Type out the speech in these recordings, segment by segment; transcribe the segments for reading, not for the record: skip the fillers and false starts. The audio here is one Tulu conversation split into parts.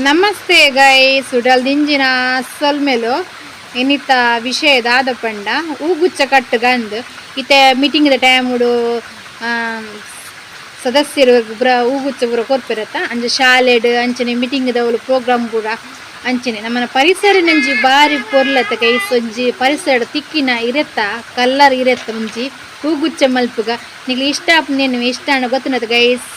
ನಮಸ್ತೆ ಗೈಸ್, ಉಡಲ್ ದಿಂಜಿನ ಸೊಲ್ಮೆಲು. ಇನ್ನಿತ ವಿಷಯ ದಾದ ಪಂಡ ಹೂಗುಚ್ಚ ಕಟ್ಟುಗಂದು. ಇತ್ತೆ ಮೀಟಿಂಗ್ ದ ಟೈಮುಡು ಸದಸ್ಯರು ಪೂರ ಹೂಗುಚ್ಚ ಪೂರ ಕೊರ್ಪೆರತ್ತ. ಅಂಚ ಶಾಲೆಡ್ ಅಂಚನೆ ಮೀಟಿಂಗ್ ದವ್ಲು ಪ್ರೋಗ್ರಾಮ್ ಪೂರ ಅಂಚನೆ ನಮ್ಮನ ಪರಿಸರ ನಂಜಿ ಬಾರಿ ಪೊರ್ಲತ ಗೈಸ್. ಒಂಜಿ ಪರಿಸರ ತಿಕ್ಕಿನ ಇರೆತ್ತ ಕಲ್ಲರ್ ಇರೆತ್ತ ಒಂಜಿ ಹೂಗುಚ್ಚ ಮಲ್ಪುಗ. ನಿಕ್ಲೆ ಇಷ್ಟ ಆಪುನೇನು ಇಷ್ಟ ಆಂಡ ಗೊತ್ತುಂಡತ ಗೈಸ್,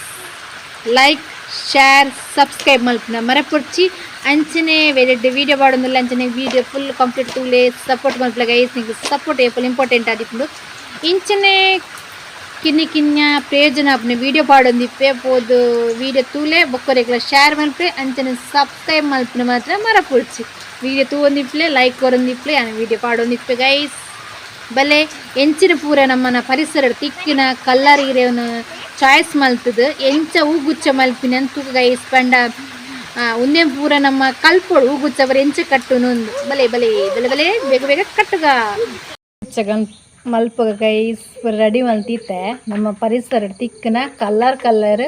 ಲೈಕ್, ಶೇರ್, ಸಬ್ಸ್ಕ್ರೈಬ್ ಮಲ್ಪುನ ಮರಪೊಡ್ಚಿ. ಅಂಚನೆ ಬೇರೆ ವೀಡಿಯೋ ಪಾಡೊಂದುಲ್ಲ. ಅಂಚನೆ ವೀಡಿಯೋ ಫುಲ್ ಕಂಪ್ಲೀಟ್ ತೂಲೆ, ಸಪೋರ್ಟ್ ಮಲ್ಪುಲ ಗೈಸ್. ನಿಕ್ಲೆ ಸಪೋರ್ಟ್ ಏಪಲ ಇಂಪಾರ್ಟೆಂಟ್ ಆದಿಪ್ಪುಂಡು. ಇಂಚನೆ ಕಿನ್ನಿ ಕಿನ್ಯ ಪ್ರಯೋಜನ ಆಪುನ ವೀಡಿಯೋ ಪಾಡೊಂದಿಪ್ಪೆ. ಪೋದು ವೀಡಿಯೋ ತೂಲೆ, ಬೊಕ್ಕರೆಗ್ಲ ಶೇರ್ ಮಲ್ಪೆ. ಅಂಚನೆ ಸಬ್ಸ್ಕ್ರೈಬ್ ಮಲ್ಪುನ ಮಾತ್ರ ಮರಪೊಡ್ಚಿ. ವೀಡಿಯೋ ತೂವೊಂದಿಪ್ಪಲೆ, ಲೈಕ್ ಕೊರೊಂದಿಪ್ಪಲೆ, ಯಾನ್ ವೀಡಿಯೋ ಪಾಡೊಂದಿಪ್ಪೆ ಗೈಸ್. ಬಲೆ, ಎಂಚಿನ ಪೂರ ನಮ್ಮನ ಪರಿಸರ ತಿಕ್ಕಿನ ಕಲ್ಲರ್ ಇರೆವನ್ನು ಚಾಯ್ಸ್ ಮಲ್ತದು ಎಂಚ ಹೂಗುಚ್ಚ ಮಲ್ಪಿನ ತೂಕ ಗೈಸ್. ಪಂಡ ಉಂದೆನ್ ಪೂರ ನಮ್ಮ ಕಲ್ಪೊಡು, ಹೂಗುಚ್ಚ ಪೂರ ಎಂಚ ಕಟ್ಟುನು. ಬಲೆ ಬಲೆ ಬಲೆ ಬಲೆ, ಬೇಗ ಬೇಗ ಕಟ್ಟುಗ. ಗುಚ್ಚಗನ್ ಮಲ್ಪುಗ ಗೈಸ್. ಪೂರ ರೆಡಿ ಮಲ್ತಿತ್ತೆ. ನಮ್ಮ ಪರಿಸರ ತಿಕ್ಕನ ಕಲರ್ ಕಲರ್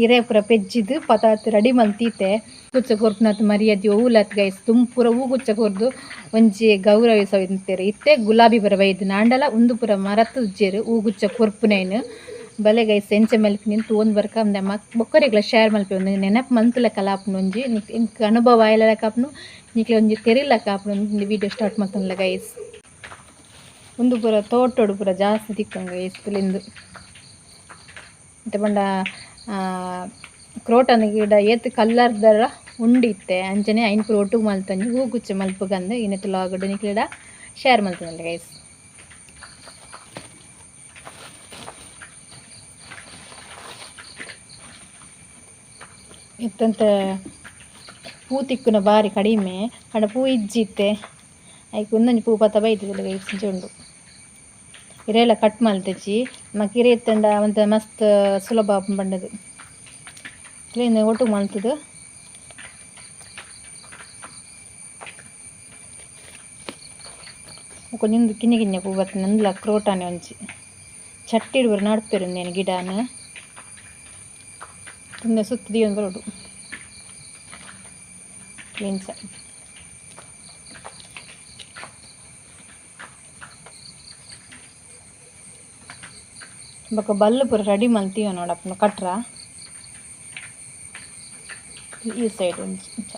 ಇರೆ ಪೂರ ಪೆಜ್ಜಿದ್ ಪತಾತ್ ರೆಡಿ ಮಲ್ತಿತ್ತೆ. ಗುಚ್ಚ ಕೊರ್ಪುನತ್ ಮರ್ಯಾದೆ ಒವುಲತ್ ಗೈಸ್. ದುಂಬು ಪೂರ ಹೂಗುಚ್ಚ ಕೊರ್ದು ಒಂಜಿ ಗೌರವಿಸವೆಂತೆರ್. ಇತ್ತೆ ಗುಲಾಬಿ ಪೂರ ಬೈದ್ಂಡ್. ಆಂಡಲ ಉಂದು ಪೂರ ಮರತುಜ್ಜೆರ್ ಹೂಗುಚ್ಚ ಕೊರ್ಪುನೈನ್. ಬಲೆ ಗೈಸ್, ಎಂಚ ಮಲ್ಪಿನಿ ತೂವೊಂದು ಬರ್ಕ. ಉಂದೆ ಬೊಕ್ಕರೆಗ್ಲ ಶೇರ್ ಮಲ್ಪೆ. ಒಂಜಿ ನೆನಪು ಮಲ್ಪುಲೆಕ ಆಪುಂಡು. ಒಂಜಿ ಎಂಕ್ ಅನುಭವ ಆಯಿಲೆಕ ಆಪುಂಡು, ನಿಕ್ಲೆ ಒಂಜಿ ತೆರಿಲೆಕ ಆಪುಂಡು. ಒಂದು ವೀಡಿಯೋ ಸ್ಟಾರ್ಟ್ ಮಲ್ತೊನ್ಲೆ ಗೈಸ್. ಉಂದು ಪೂರ ತೋಟೊಡು ಪೂರ ಜಾಸ್ತಿ ತಿಕ್ಕುಂಡು ಗೈಸ್ ತುಲಿಂದು. ಇತ್ತೆ ಪಂಡ ಕ್ರೋಟನ್ ಗಿಡ ಏತ್ ಕಲ್ಲರ್ದರ ಉಂಡಿತ್ತೆ. ಅಂಚನೆ ಐನ್ ಪೂರ ಒಟ್ಟುಗು ಮಲ್ತೊಂಜಿ ಹೂಗುಚ್ಚ ಮಲ್ಪುಗಂದು ಇನಿತ ಲಾಗ್ಡ್ ನಿಕ್ಲೆಡ ಶೇರ್ ಮಲ್ತೊನ್ಲೆ ಗೈಸ್. ಇತ್ತಂತ ಪೂ ತಿಕ್ಕುನ ಬಾರಿ ಕಡಿಮೆ. ಪಂಡ ಪೂ ಇಜ್ಜಿ ಇತ್ತೆ. ಐಕ್ ಉಂದೊಂಜಿ ಪೂ ಪತ್ತ ಬೈದಿದೆ ಗೈಸ್. ಇಂಚ ಉಂಡು. ಇರೆಲ ಕಟ್ ಮಲ್ತಿಜಿ. ನಮಕ್ ಇರೆ ಇತ್ತುಂಡ ಒಂತೆ ಮಸ್ತ್ ಸುಲಭ ಆಪುಂಡು ಪಂಡದು. ಕ್ಲೀನ್ ಒಟ್ಟುಗು ಮಲ್ತುದು ಬೊಕ ಉಂದು ಕಿನ್ನಿ ಕಿನ್ನಿ ಪೂ ಬತ್ತುಂಡು. ಉಂದುಲ ಕ್ರೋಟಾನೆ. ಒಂಜಿ ಚಟ್ಟಿಡ್ ಪೂರ ನಡ್ಪೆರ್ ಉಂದೆನ್ ಗಿಡನ್. ಉಂದೆ ಸುತ್ತು ದೀವೊಂದು ಬರೊಡು ಇಂಚ. ಬೊಕ ಬಲ್ಲ್ ಪೂರ ರೆಡಿ ಮಲ್ತಿಯೋ ನೋಡಪ್ಪನ ಕಟ್ರ. ಈ ಸೈಡ್ ಒಂಜಿ ಇಂಚ.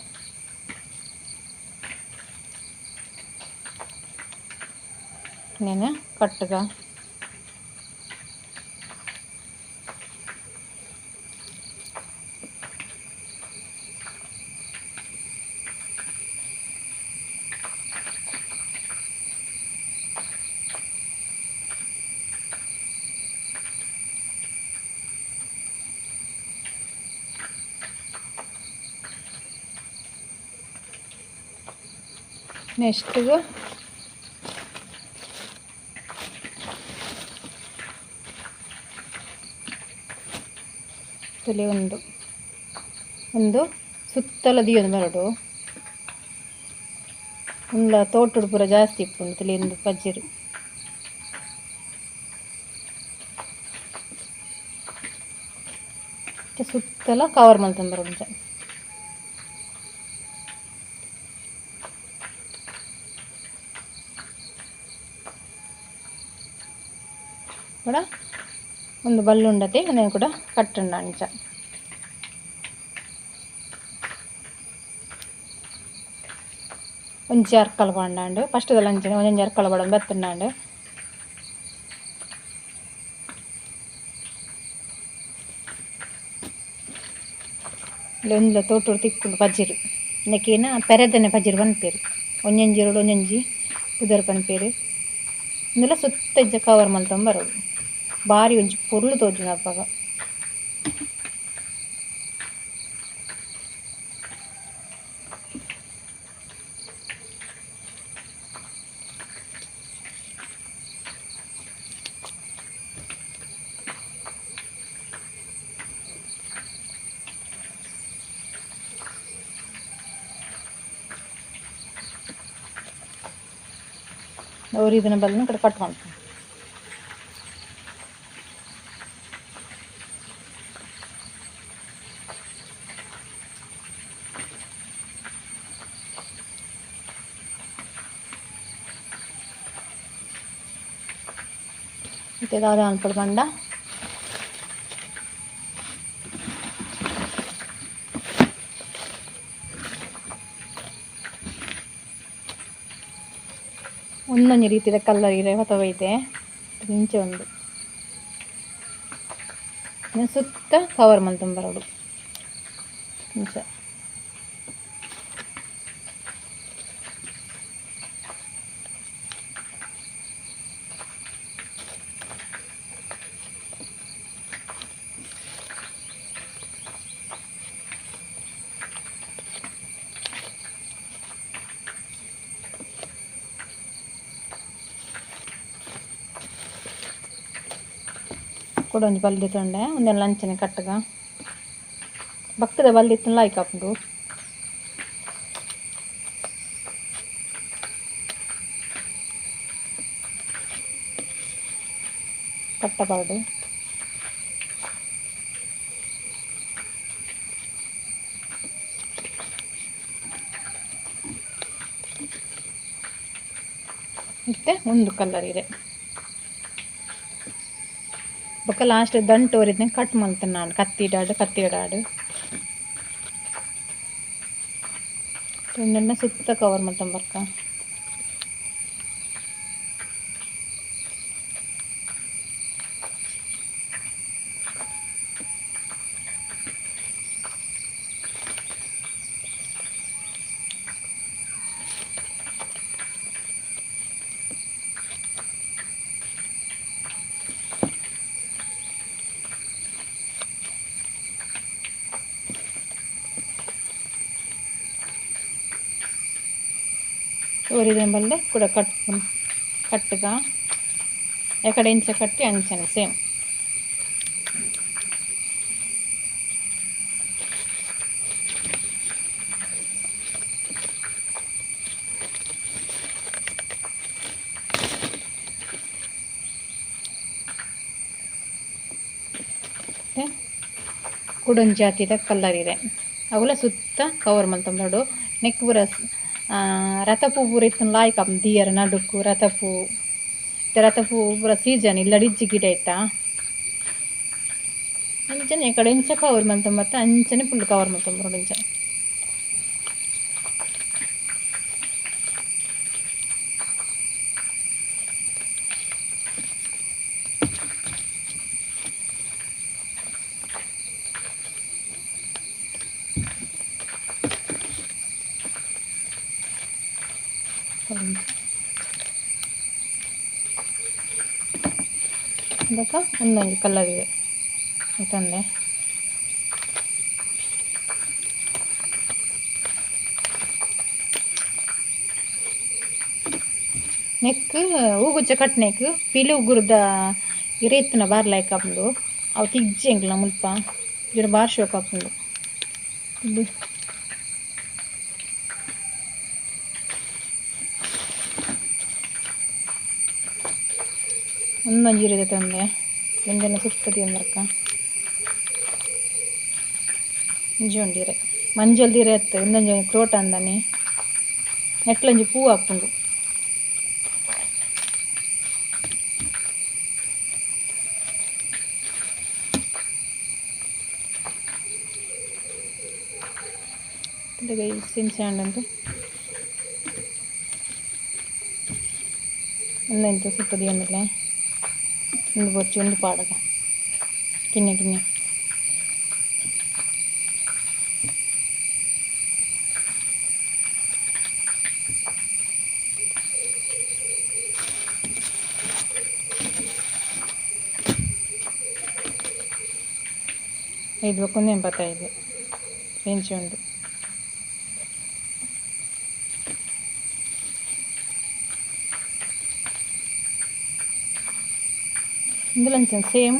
ನೆನ್ ಕಟ್ಟುಗ. ನೆಕ್ಸ್ಟ್ ತುಲಿ ಒಂದು ಒಂದು ಸುತ್ತಲ ದೀವೊಂದು ಬರೊಡು. ಉಂದ್ಲ ತೋಟೊಡು ಪೂರ ಜಾಸ್ತಿ ಇಪ್ಪುಂಡು ತುಲಿ ಉಂದು ಪಜಿರು. ಸುತ್ತಲ ಕವರ್ ಮಲ್ತೊಂದು ಬರೊಡು ಇಂಚ. ಕೂಡ ಒಂದು ಬಲ್ಲುಂಡತೆ ಉಂದೆನ್ ಕೂಡ ಕಟ್ಟುಂಡ ಅಂಚ. ಒಂಜಿ ಅರ್ಕಲ್ ಪಾಂಡಾಂಡ್ ಫಸ್ಟ್ ಅಂಚನೆ ಒಂಜೊಂಜಿ ಅರ್ಕಲ್ ಪಾಡೊಂದು ಬತ್ತುಂಡಾಂಡ್. ಒಂದ್ಲ ತೋಟೊಡು ತಿಕ್ಕುಂಡು ಪಜಿರು. ನೆಕ್ಕೇನ ಪೆರೆದನೆ ಪಜಿರು ಪನ್ಪೆರ್. ಒಂಜೊಂಜಿ ರೋಡ್ ಒಂಜೊಂಜಿ ಪುದರ್ ಪನ್ಪೆರ್. ಉಂದೆಲ ಸುತ್ತ ಇಂಚ ಕವರ್ ಮಲ್ತೊಂದು ಬರೊಡು. ಬಾರಿ ಒಂಜಿ ಪೊರ್ಲು ತೋಜುಂಡು ಅಪಗ. ಒರಿದಿನ ಬಲ್ಲ್ನ್ ಕಡೆ ಕಟ್ ಮಲ್ಪುವ. ಇತ್ತೆ ದಾದ ಮನ್ಪೊಡು ಪಂಡ ಒಂದೊಂಜಿ ರೀತಿದ ಕಲರ್ ಇರೆ ಪತೊಂಬೈತೆ ಇಂಚ ಉಂಡು ಸುತ್ತ ಕವರ್ ಮಲ್ತೊಂದು ಬರೊಡು ಇಂಚ. ಕುಡ ಒಂಜಿ ಬಲ್ಲ್ ದೆತೊಂಡೆ ಉಂದೆನ್ ಲಂಚನೆ ಕಟ್ಟುಗ ಬಕ್ಕದ ಬಲ್ಲ್ ಇತ್ತುಂಡ ಲಾಯ್ಕ್ ಆಪುಂಡು. ಕಟ್ಟ ಪಾಡ್ ಇತ್ತೆ ಉಂದು ಕಲರ್ ಇರೆ ಬೊಕ್ಕ ಲಾಸ್ಟ್ ದಂಟು ಒರಿದ್ನೆ ಕಟ್ ಮಲ್ತುನಾಂಡ್ ಕತ್ತಿಡಾಡ್ ಕತ್ತಿಡಾಡ್ ಉಂದೆನ್ನ ಸುತ್ತ ಕವರ್ ಮಲ್ತೊಂದು ಬರ್ಕ. ಒರಿದಿನ ಬಲ್ಲೆ ಕುಡ ಕಟ್ ಕಟ್ಟುಗ ಎಕಡೆ ಇಂಚ ಕಟ್ಟಿ ಅಂಚನೆ ಸೇಮ್. ಕುಡೊಂಜಿ ಜಾತಿದ ಕಲರ್ ಇರೆ ಅವುಲ ಸುತ್ತ ಕವರ್ ಮಲ್ತೊಂದು ನೆಕ್ ಪೂರ ರಥ ಪೂ ಪೂರ ಇತ್ತುಂಡ ಲಾಯ್ಕ್ ಆಪುಂಡು ದೀಯರ ನಡುಕು ರಥ ಪೂ ಇತ್ತೆ ರಥ ಪೂ ಪೂರ ಸೀಸನ್ ಇಲ್ಲಡ್ ಇಜ್ಜಿ ಗಿಡ ಐತ ಅಂಚನೆ ಈ ಕಡೆ ಇಂಚ ಕವರ್ ಮಲ್ತೊಂದು ಬತ್ತ ಅಂಚನೆ ಫುಲ್ ಕವರ್ ಮಲ್ತೊಂದು ಬರೊಡು ಇಂಚ. ಬೊಕ ಉಂದೊಂಜಿ ಕಲರ್ ಇರೆ ಐತಂದೆ. ನೆಕ್ಕ್ ಹೂಗುಚ್ಚ ಕಟ್ಟುನೆಕ್ ಪಿಲಿ ಉಗುರುದ ಇರೆ ಇತ್ತುಂಡ ಬಾರಿ ಲಾಯ್ಕ್ ಆಪುಂಡು ಅವು ತಿಜ್ಜಿ ಎಂಕ್ಲ್ನ ಮುಲ್ಪ ಇಜ್ಜಿಡ ಬಾರಿ ಶೋಕು ಆಪುಂಡು. ಉಂದೊಂಜಿ ಇರೆ ದೆತೊಂಡೆ ಉಂದೆನ್ ಸುತ್ತ ದೀವೊಂದು ಒಂಜಿ ಉಂಡು ಇರೆ ಮಂಜೊಲ್ದ ಇರೆ ಅತ್ತ್ ಉಂದೊಂಜಿ ಕ್ರೋಟನ್ ದಾನೆ ನೆಟ್ಲ ಒಂಜಿ ಪೂ ಆಪುಂಡು. ಇಂಚ ಆಂಡ್ ಉಂದೆಂತ ಸುತ್ತ ದೀವೊಂದುಲ್ಲೆ ಉಂದು ಬೊರ್ಚಿ ಉಂದು ಪಾಡಗ ಕಿನ್ನಿ ಕಿನ್ನಿ. ಐದು ಬೊಕ ಉಂದೆನ್ ಪತ್ತೈದು ಇಂಚ ಉಂಡು. ಇಂದುಲ ಅಂಚನೆ ಸೇಮ್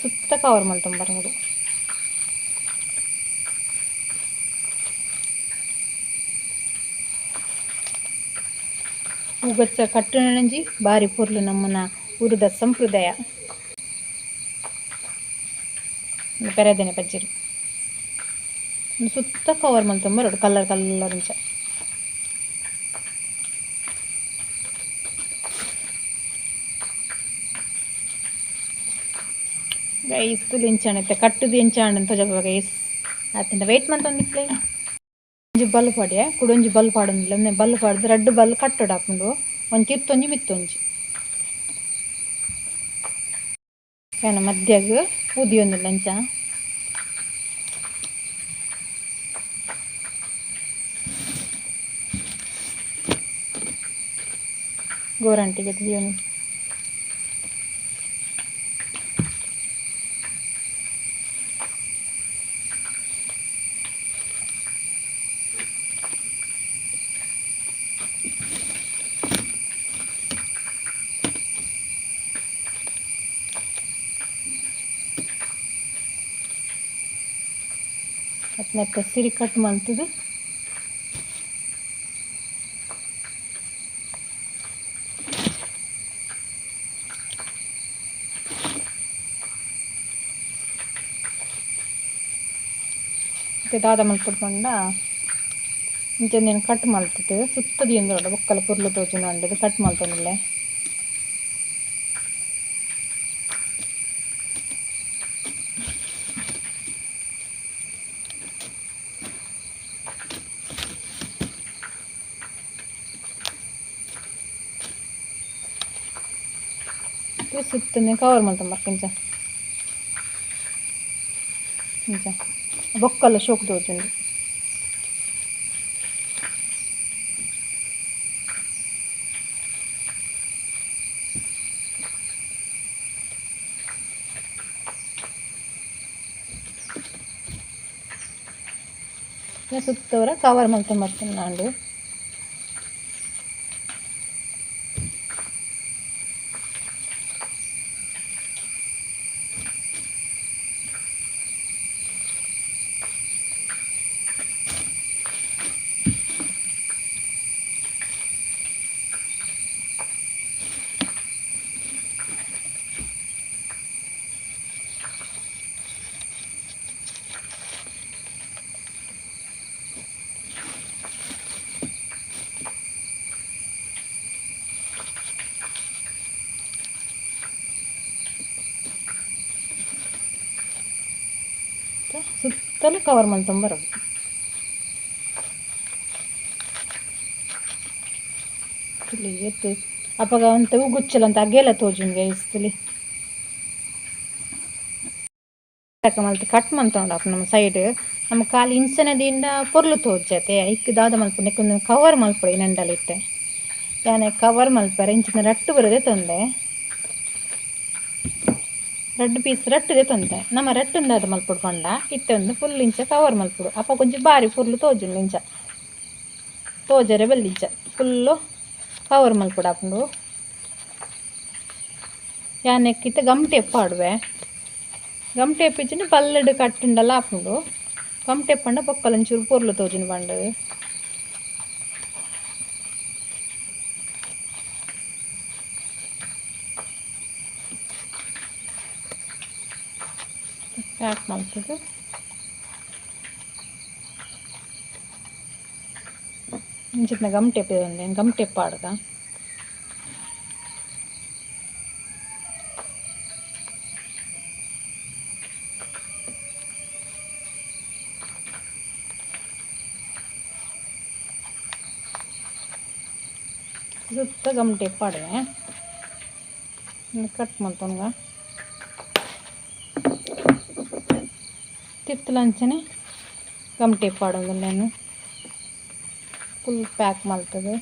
ಸುತ್ತ ಕವರ್ ಮಲ್ತೊಂದು ಬರೊಡು. ಹೂಗುಚ್ಚ ಕಟ್ಟುನಂಜಿ ಬಾರಿ ಪೊರ್ಲು ನಮ್ಮನ ಊರುದ ಸಂಪ್ರದಾಯ. ಪೆರದೆನೆ ಪಜ್ಜಿರು ಸುತ್ತ ಕವರ್ ಮಲ್ತೊಂದು ಬರೊಡು ಕಲರ್ ಕಲರ್ ಇಂಚ. ಗೈಸ್ ತುಲಿ ಎಂಚಾಣತ್ತೆ ಕಟ್ಟುದು ಎಂಚಾಂಡ್ ಅಂತ ತೋಜಪ್ಪ ಗೈಸ್. ಆತಂಡ ವೇಟ್ ಮಂತೊಂದಿಪ್ಲೆ. ಒಂಜಿ ಬಲ್ಲ್ ಪಾಡ್ಯೆ, ಕುಡೊಂಜಿ ಬಲ್ಲ್ ಪಾಡೊಂದಿಲ್ಲ. ಒಂದೆ ಬಲ್ಲ್ ಪಾಡ್ದು ರಡ್ಡ್ ಬಲ್ಲ್ ಕಟ್ಟೊಡು ಆಪುಂಡು. ಒಂಜಿ ತಿರ್ತೊಂಜಿ ಮಿತ್ತೊಂಜಿ. ಯಾನ ಮದ್ಯಗ್ ಊದಿಯೊಂದುಲ್ಲ ಅಂಚ. ಗೋರಂಟಿಗೆ ದಿಯೊಂದು. ನೆತ್ತ ಸಿರಿ ಕಟ್ ಮಲ್ತುದು ಇತ್ತೆ ದಾದ ಮಲ್ಪೊಡು ಪಂಡ ಇಂಚ ಕಟ್ ಮಲ್ತುದು ಸುತ್ತ ದೀಯೊಂದುಲ್ಲೊಡು ಬೊಕ್ಕಲ ಪೊರ್ಲು ತೋಜುಂಡು ಪಂಡುದು ಕಟ್ ಮಲ್ತೊಂದುಲ್ಲೆ. ಸುತ್ತನೆ ಕವರ್ ಮಲ್ತೊಂಬ ಇಂಚ ಇಂಚ ಬೊಕ್ಕಲ ಶೋಕು ತೋಜುಂಡು. ಸುತ್ತವರ ಕವರ್ ಮಲ್ತೊಂಬರ್ತಿನಾಂಡು. ಸುತ್ತಲೂ ಕವರ್ ಮಲ್ತೊಂಬರೊಡು. ತುಲಿ ಎತ್ತು ಅಪಗ ಒಂತೆ ಉಗುಚ್ಚಲ ಅಂತ ಅಗೆಲ ತೋಜುಂಡು ಗೈಸ್ ತುಲಿ. ಮಲ್ತ್ ಕಟ್ ಮಲ್ತೊಂಡು ಅಪ್ ನಮ್ಮ ಸೈಡ್ ನಮ್ಮ ಖಾಲಿ ಇಂಚನೆ ದಿಂಡ ಪೊರ್ಲು ತೋಜತೆ. ಐಕ್ ದಾದ ಮಲ್ಪುಂಡು ನೆಕ್ಕೊಂದು ಕವರ್ ಮಲ್ಪೊಡು ಇನಂಡಲ ಇತ್ತೆ. ಯಾನೆ ಕವರ್ ಮಲ್ಪರೆ ಇಂಚಿನ ರಟ್ಟು ಬರದೆ ತೊಂದೆ. ರಡ್ಡ್ ಪೀಸ್ ರಟ್ಟುದೆ ತೊಂದೆ. ನಮ್ಮ ರಟ್ಟುಂದು ದಾದ ಮಲ್ಪೊಡು ಪಂಡ ಇತ್ತೆ ಒಂದು ಫುಲ್ ಇಂಚ ಕವರ್ ಮಲ್ಪೊಡು. ಅಪ ಕೊಂಚ ಬಾರಿ ಪೊರ್ಲು ತೋಜುಂಡು ಇಂಚ ತೋಜರೆ ಬಲ್ಲಿ ಇಂಚ ಫುಲ್ಲು ಕವರ್ ಮಲ್ಪೊಡು ಆಪುಂಡು. ಯಾನ್ ನೆಕ್ಕ್ ಇತ್ತೆ ಗಮ್ ಟೇಪ್ ಪಾಡುವೆ. ಗಮ್ ಟೇಪ್ ಇಜ್ಜಿಂಡ ಬಲ್ಲಡ್ ಕಟ್ಟುಂಡಲ ಆಪುಂಡು. ಗಮ್ ಟೇಪ್ ಪಂಡ ಬೊಕ್ಕಲ ಒಂಚೂರು ಪೊರ್ಲು ತೋಜುಂಡು ಪಂಡ್. ಪ್ಯಾಕ್ ಮಲ್ತುದು ಇಂಚಿತ್ತಿನ ಗಮ್ ಟೇಪ್ ಉಂದು ಗಮ್ ಟೇಪ್ ಪಾಡುಗ. ಸುತ್ತ ಗಮ್ ಟೇಪ್ ಪಾಡುವೆ. ಕಟ್ ಮಲ್ತೊನ್ಗ ತಿರ್ತುಲ ಅಂಚನೆ ಗಮ್ ಟೇಪ್ ಪಾಡೊಂದುಲ್ಲೆನ್ ಫುಲ್ ಪ್ಯಾಕ್ ಮಲ್ತುದು.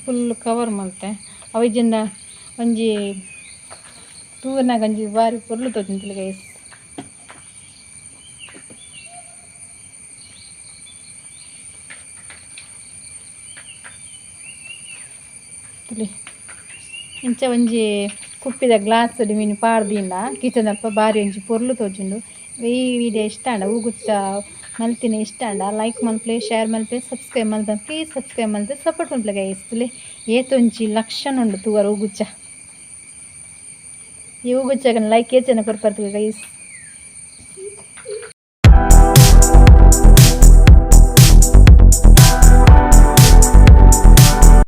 ಫುಲ್ ಕವರ್ ಮಲ್ತೆ ಅವು ಇಜ್ಜಿಂಡ ಒಂಜಿ ತೂವನಗ ಒಂಜಿ ಬಾರಿ ಪೊರ್ಲು ತೋಜುಂಡು ಗೈಸ್. ತೂಲೆ, ಇಂಚ ಒಂಜಿ ಕುಪ್ಪಿದ ಗ್ಲಾಸ್ ಮೀನು ಪಾಡ್ದಿಂಡ ಕಿಚನ್ ಅಲ್ಪ ಬಾರಿ ಒಂಜಿ ಪೊರ್ಲು ತೋಜುಂಡು. ಈ ವಿಡಿಯೋ ಇಷ್ಟ ಆಂಡ, ಹೂಗುಚ್ಚ ಮಲ್ತಿನ ಇಷ್ಟ ಆಂಡ ಲೈಕ್ ಮಲ್ಪುಲೆ, ಶೇರ್ ಮಲ್ಪುಲೆ, ಸಬ್ಸ್ಕ್ರೈಬ್ ಮಲ್ತ, ಪ್ಲೀಸ್ ಸಬ್ಸ್ಕ್ರೈಬ್ ಮಲ್ತ್ ಸಪೋರ್ಟ್ ಮಲ್ಪುಲೆ ಗೈಸ್. ತೂಲೆ, ಏತೊಂಜಿ ಲಕ್ಷಣ ಉಂಡು ತೂವರ ಹೂಗುಚ್ಚ. ಈ ಹೂಗುಚ್ಚಗ ಲೈಕ್ ಏತ್ ಜನ ಕೊರ್ಪರ್ ಗೈಸ್.